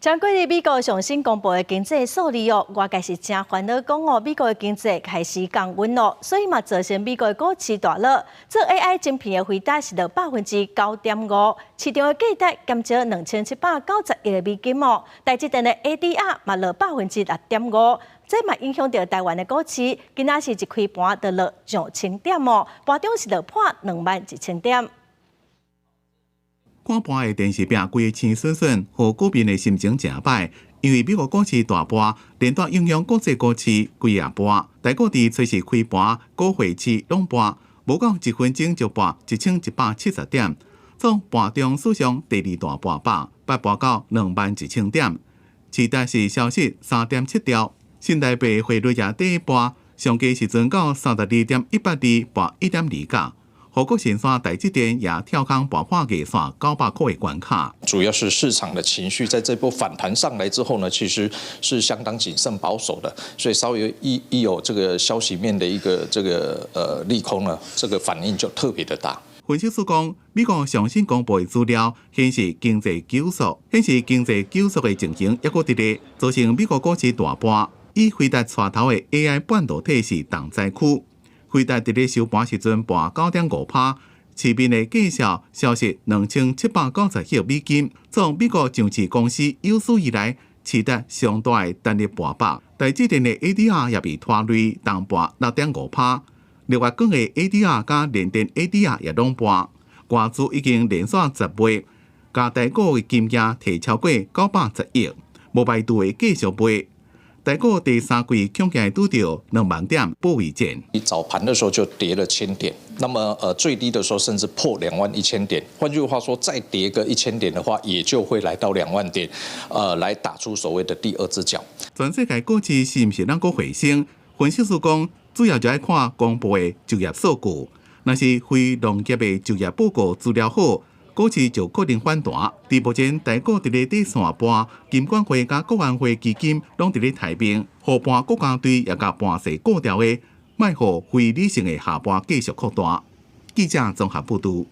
前幾日美國上新公布的經濟數字哦，外界是誠煩惱講哦，美國的經濟開始降溫咯，所以嘛造成美國的股市大落。做 AI 晶片的輝達是落9.5%，市場的價值減少2790億美金哦。台積電的 ADR 嘛落6.5%，這嘛影響著台灣的股市，今仔是一開盤就落上千點哦，盤中是落破21,000點。看盤的電視屏規个青筍筍，予股民的心情誠歹，因為美國股市大跌，連帶影響國際股市規也跌。台股佇初時開盤，股匯市攏跌，無到一分鐘就跌1170點，創盤中史上第二大跌幅，捌跌到21,000點。市值是消失3.7兆，新台幣匯率也底跌，上低時陣到32.182，跌1.2角。護國神山台積電也跳空跌破月線900塊的關卡。主要是市場的情緒在這波反彈上來之後呢，其實是相當謹慎保守的，所以稍微一有這個消息面的一個這個利空呢，這個反應就特別的大。分析師講，美國上新公布的資料顯示經濟急速，顯示經濟急速的情形猶閣佇咧，造成美國股市大跌。以輝達帶頭的 AI 半導體是重災區。輝達佇咧收盤時陣跌9.5趴，市面的價數消失2790億美金，創美國上市公司有史以來市值上大的單日跌幅。台積電的 ADR 也被拖累，重跌6.5趴。六月光的 ADR 佮聯電 ADR 也攏跌，外資已經連續10賣，共台股的金額提超過910億，無排除會繼續賣。台股第三季恐驚拄著2萬點保衛戰。早盤的時候就跌了千點，那麼最低的時候甚至破21,000點。換句話說，再跌個1000點的話，也就會來到2萬點，來打出所謂的第二隻腳。全世界股市是毋是能夠回升？分析師講，主要就愛看公布的就業數據。若是非農業的就業報告資料好，股市就可能反彈。佇目前台股佇咧底線盤，金管會佮國安會基金攏佇咧待命，護盤國家隊也共盤勢顧牢的，莫予非理性的下跌繼續擴大。記者綜合報導。